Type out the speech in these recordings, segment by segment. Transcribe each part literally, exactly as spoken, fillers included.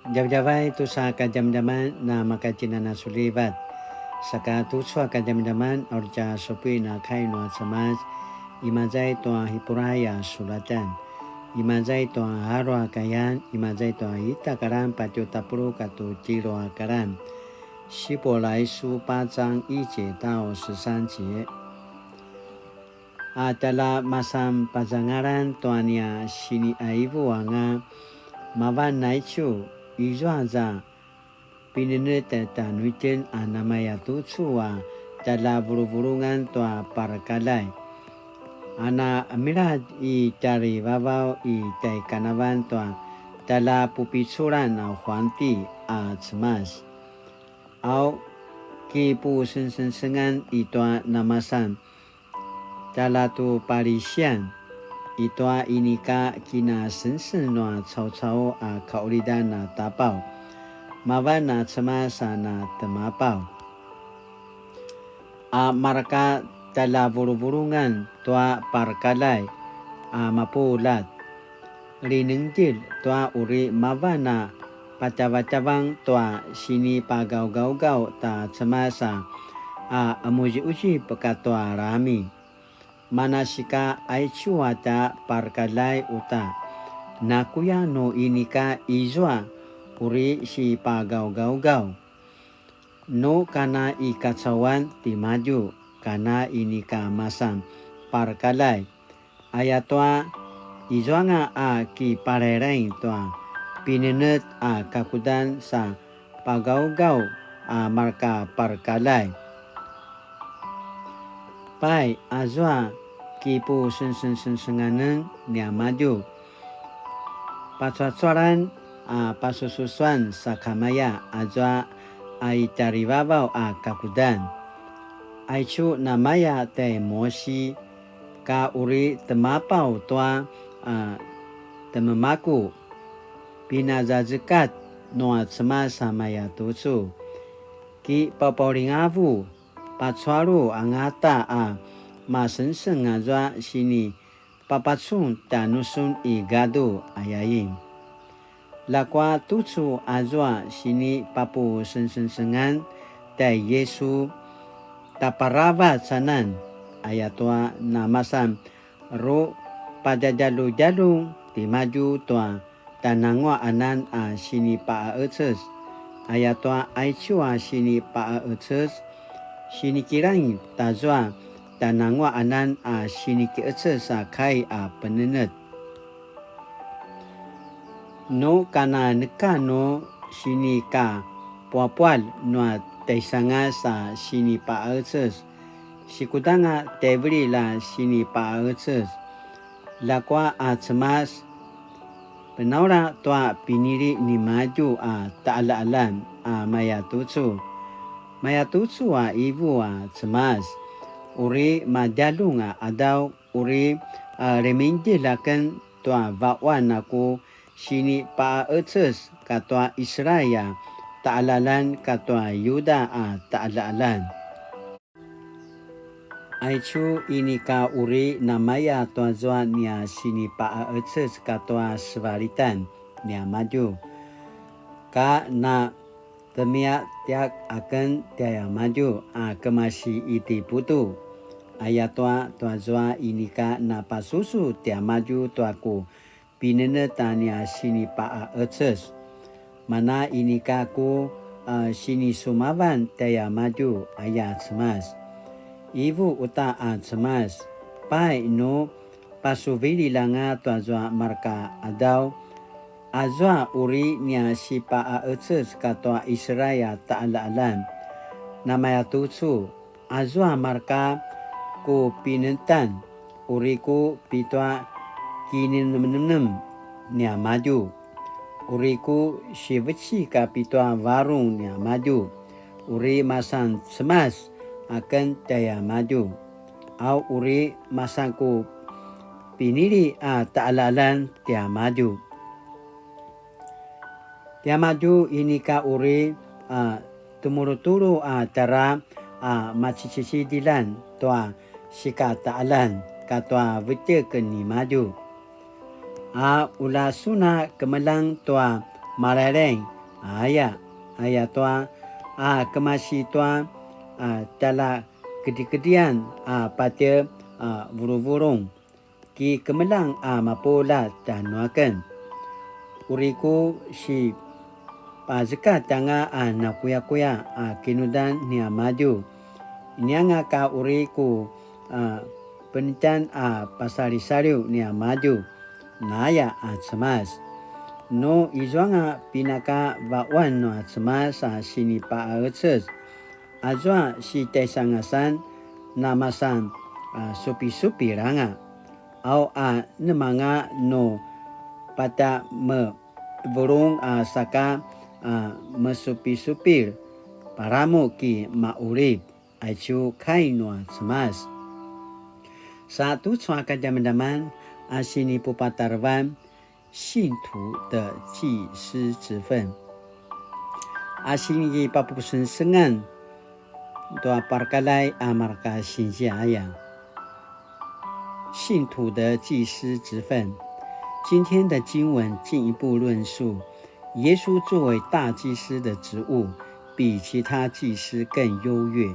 Djavadjavay tusa kadjamadjaman na makacinanasulivat. Saka tucu a kadjamadjaman aur tja supui na kai nua Cemas, imaza i tua Hipurai a sulatan, imaza i tua aru a kayan, imaza i tua ita karan patju tapuluq katua tjelu a karan. 希伯来书八章一节到十三节。 A tjalja masan pazangalan tua nia siniqaivu anga, mavan aicu, izua za pinenetj tjanuitjen a namaya tucu a tjaljavuluvulungan tua parakaljai. A na qemiladj i tjarivavaw i tjaikanavalj tua tjaljapupiculan a huanti a Cemas. Au, kipusengsengsengan i tua namasan tjaljatupalisian, i tua inika kinasengseng nua caucau a kaqulidan a tapau, mavan a Cemas a na temapaw. A mareka tjaljavuluvulungan tua parakaljai a mapuljat, linengdjilj tua uri mavan a patjavatjavang tua sinipagaugaugaw ta Cemas a, a qemuziquzip katua lami. Manasika aicu a tja parakaljai uta, nakuya nu inika izua uri sipagaugaugaw. Nu kana i kacauan timadju, kana inika masan parakaljai, ayatua izuanga a kipalailai tua pinenetj a kakudan sa pagaugaw a mareka parakaljai. Pai, azua kipusengsengsenganen niamadju, pacuacualan a pasususuan sakamaya azua a i tjarivavaw a kakudan. Aicu namaya tjai Mosi, ka uri temapaw tua a tememaku, pinazazekat nua Cemas a maya tucu. Kipapaulingavu, pacualu angata a masengseng azua sini papacun tjanusun i gadu, ayain. Ljakua tucu azua sinipapusengsengsengan tjai Yisu, taparavac anan, ayatua namasan ru padjadjaludjalung timadju tua tjananguaqanan a sinipaqaeces, ayatua aicu a sinipaqaeces, sinikilaing tazua tjananguaqanan a sinikiqeces a kai a penenetj. Nu kana neka nu sinikapuapual nua tjaisangas a sinipaqaeces, sikudanga tjaivililj a sinipaqaeces. Ljakua a Cemas, penaula tua pinili nimadju a taqaljaqaljan a maya tucu. Maya tucu a ivu a Cemas, uri madjaljun a qadaw, uri a lemingdjilj aken tua vaquan a ku sinipaqaeces katua Israil a taqaljaqaljan katua Yuda a taqaljaqaljan. Aicu inika uri namaya tuazua nia sinipaqaeces katua sevalitan niamadju, ka na temiatiak aken tiamadju a kemasi Itiputu, ayatua tuazua inika napasusu tiamadju tua ku pinenetj a nia sinipaqaeces. Mana inika ku a sinisumavan tiamadju, aya Cemas. Ivu uta a Cemas, pai nu pasuvililj anga tuazua marka qadaw, azua uri nia sipaqaeces katua Israil a taqaljaqaljan. Namaya tucu, azua marka ku pinenetjan, uri ku pitua kininemnem niamadju, uri ku sivecik a pitua varung niamadju, uri masan Cemas aken tiamadju, au uri masan ku pinili a taqaljaqaljan tiamadju. Tiamadju inika uri a temulutulu a tjara a macicidiljan tua sikataqaljan katua vetjek nimadju. A ula sun a kemeljang tua malailai aya, aya tua, a kemasi tua, a tjaljakedrikedrian a patje a vuluvulung, ki kemeljang a mapuljat tjanuaken. Uri ku sipazekat anga a nakuyakuya a kinudan niamadju, inianga ka uri ku a penetjan a pasalisaliw niamadju, naya a Cemas. Nu izuanga pinaka vaquan nua Cemas a sinipaqecez, azua sitjaisangasan namasan a supisupil anga, au a nemanga nu patjamevulung a saka a mesupisupil, palamu ki maqulip, aicu kai nua Cemas. Sa tucu a kadjamadjaman a sinipupatarevan, 信徒的祭司职分. A sinipapusengsengan tua parakaljai a mareka sinzia aya. 信徒的祭司职分。今天的经文进一步论述，耶稣作为大祭司的职务比其他祭司更优越。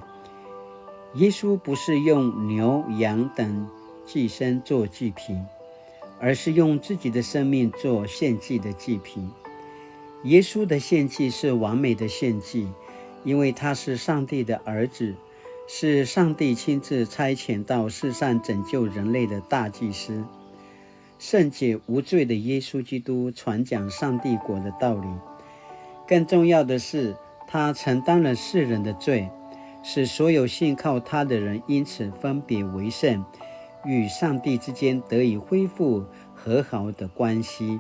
耶稣不是用牛羊等祭牲做祭品，而是用自己的生命做献祭的祭品。耶稣的献祭是完美的献祭，因为他是上帝的儿子，是上帝亲自差遣到世上拯救人类的大祭司。圣洁无罪的耶稣基督传讲上帝国的道理。更重要的是，他承担了世人的罪，使所有信靠他的人因此分别为圣，与上帝之间得以恢复和好的关系。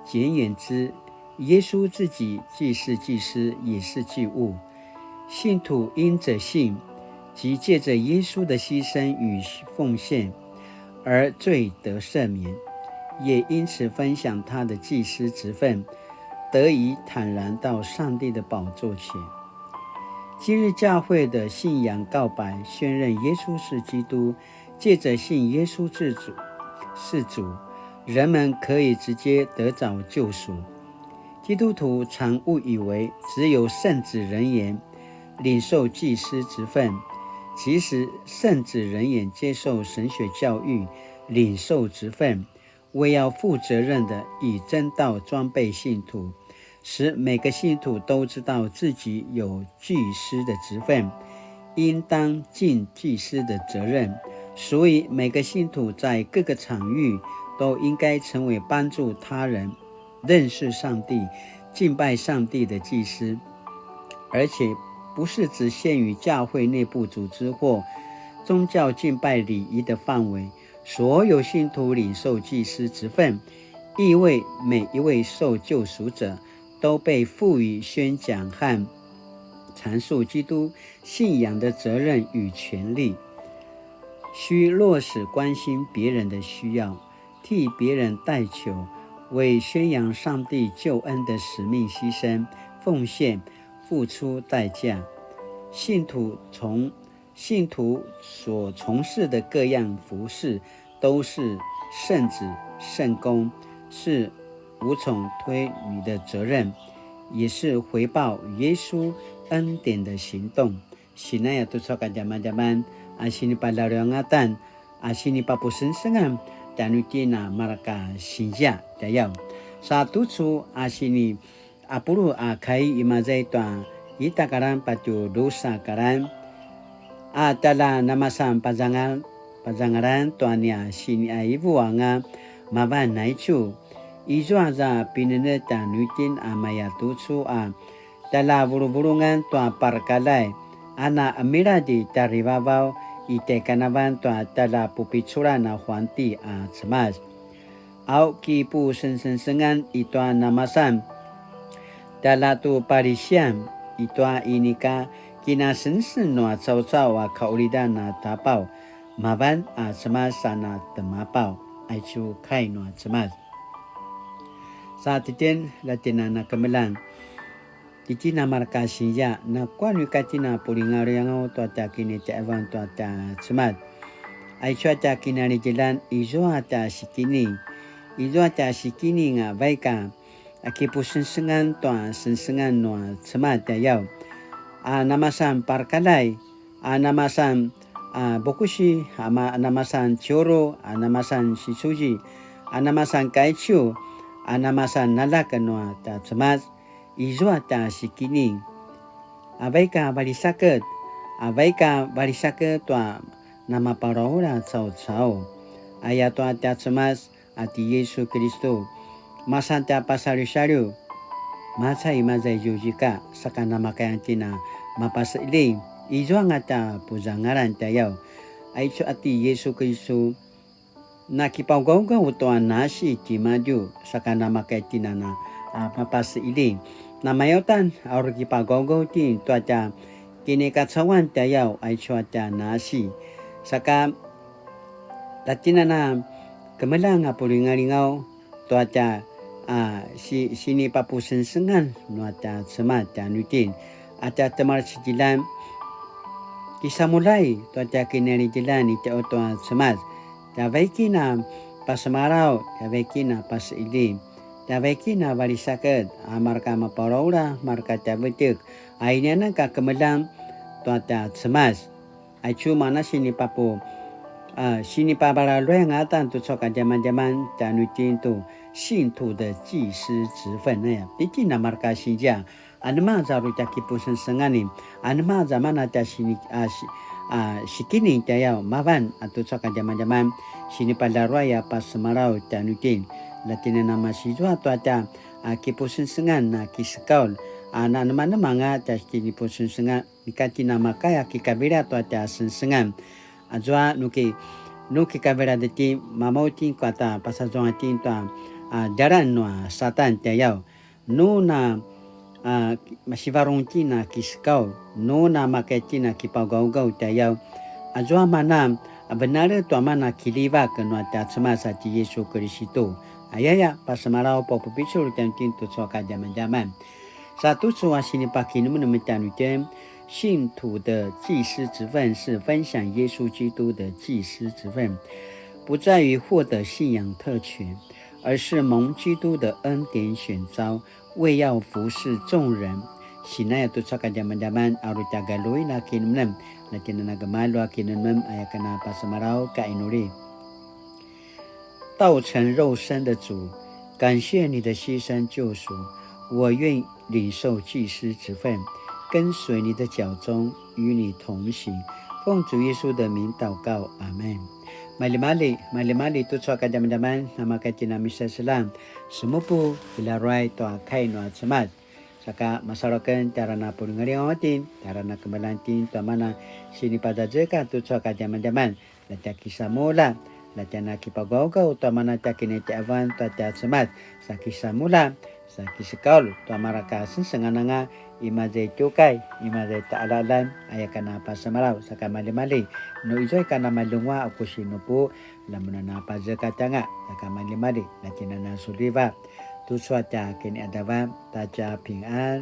简言之，耶稣自己既是祭司，也是祭物。信徒因着信，即借着耶稣的牺牲与奉献，而罪得赦免，也因此分享他的祭司职分，得以坦然到上帝的宝座前。今日教会的信仰告白，宣认耶稣是基督，借着信耶稣是主，是主，人们可以直接得着救赎。基督徒常误以为只有圣职人员领受祭司职分，其实圣职人员接受神学教育，领受职分，为要负责任的以真道装备信徒，使每个信徒都知道自己有祭司的职分，应当尽祭司的责任。所以每个信徒在各个场域都应该成为帮助他人认识上帝、敬拜上帝的祭司，而且不是只限于教会内部组织或宗教敬拜礼仪的范围。所有信徒领受祭司职分，意味每一位受救赎者都被赋予宣讲和阐述基督信仰的责任与权利，需落实关心别人的需要，替别人代求，为宣扬上帝救恩的使命牺牲、奉献、付出代价。信徒从，信徒所从事的各样服事都是圣职、圣工，是无从推诰的责任，也是回报耶稣恩典的行动。Sinaya tucu a kadjamadjaman a sinipaljaruangatan a sinipapusengsengan tjanuitjen a mareka sinzia tjayaw. Sa tucu a sini a pulu a kai imaza i tua ita karan patje drusa karan, a tjalja namasan pazangal-, pazangalan tua nia siniaivu anga mavan naicu. Izua za pinenetj tjanuitjen a maya tucu a tjalja vuluvulungan tua parakaljai, a na qemiladj i tjarivavaw i tjaikanavalj tua tjalja pupiculan a huanti a Cemas. Au kipusengsengsengan i tua namasan tjalja tu palisian i tua inika kinasengseng nua caucau a kaqulidan a tapaw, mavan a Cemas a na temapaw, aicu kai nua Cemas. Sa titjen, ljatjen a na kemeljang. Titjen a mareka sinzia, nakuya nu ika tjen a pulingalingaw tua tja kinitjaivan tua tja Cemas. Aicu a tja kinalidjilan, izua tja sikining. Izua tja sikining a vaik a, a kipusengsengan tua sengsengan nua Cemas tjayaw, a namasan parakaljai, a namasan a bukusi, a ma-, a namasan ciuru, a namasan sisuzi, a namasan kaiciu, a namasan aljak nua tja Cemas, izua tja sikining. A vaik a valisaked, a vaik a valisaked tua namaparaura caucau. Ayatua tja Cemas a ti Yisu Kiristu, masan tja pasaliusaliu, macai mazai zuzika, saka namakaya tjen a mapaseqeljing, izuanga tja puzangalan tjayaw. Aicu a ti Yisu Kiristu, na kipagaugaw tua nasi timadju, saka namakaya tjen a mapaseqeljing. Namaya uta a uri kipagaugaw tjen tua tja kinikacauan tjayaw, aicu a tja nasi. Saka, tja tjen a kemeljang a pulingalingaw tua tja, a, si-, sinipapusengsengan nua tja Cemas tjanuitjen, a tja temalcidjilan, kisamuljai tua tja kinalidjilan i tja tua Cemas, tja vaikin a pasemalaw, tja vaikin a paseqeljing, tja vaikin a valisaked, a marka maparaura, marka tja vetjek, a inianan ka kemeljang tua tja Cemas. Aicu mana sinipapu-, a, sinipavalaluay angata tucu a kadjamadjaman tjanuitjen tu 信徒的祭司职分 aya. Titjen a marka sinzia, anema aza uri tja kipusengsengan, anema aza mana tja sini-, a, si-, a, sikining tjayaw, mavan a tucu a kadjamadjaman, sinipalaruay a pasemalaw tjanuitjen. Latjinana masizua tua tja, a, kipusengsengan na kisekaul, a, na anemanemanga tja kinipusengsengan, nika tjen a makaya kikavilja tua tja sengsengan. Azua nuki, nuki kavilja tjen, mamaw tjen kata pasazuanga tjen tua, a, djalan nua Satan tjayaw. Nu na, a, masivarung tjen a kisekaul, nu na makaya tjen a kipagaugaw tjayaw. Azua mana, a, venalj tua mana kiljivak nua tja Cemas a ti Yisu Kiristu. Ayaya, pasemalaw papupicul tjanuitjen tucu a kadjamadjaman. Sa tucu a sinipakinemenem tjanuitjen, 信徒的祭司职分是分享耶稣基督的祭司职分，不在于获得信仰特权，而是蒙基督的恩典选召，为要服侍众人。Sinaya tucu a kadjamadjaman a uri tja galjuin a kinemenem, latjinana gemalju a kinemenem aya ken a pasemalaw ka inuli. 道成肉身的主，感谢你的牺牲救赎，我愿领受祭司职分，跟随你的脚踪，与你同行。奉主耶稣的名祷告，阿门。Maljimalji, maljimalji tucu a kadjamadjaman, namaka tjen a misaseljang, semupu, kilaruay tua kai nua Cemas. Saka masalu aken tjara na pulingalingaw tjen, tjara na kemeljang tjen tua mana sinipazazekatj tucu a kadjamadjaman. La tja kisamulja, la tja na kipagaugaw tua mana tja kinitjaevan tua tja Cemas, sa kisamulja, sa kisekaul tua mareka sengsengan anga, imaza i tjukai, imaza i taqaljaqaljan, aya ken a pasemalaw, saka maljimalji, nu izua ika na maljenguaq a ku sinupu, la mun a na pazekatj anga, saka maljimalji, la tjen a na suljivatj tucu a tja kiniqadavan, ta tja pingan.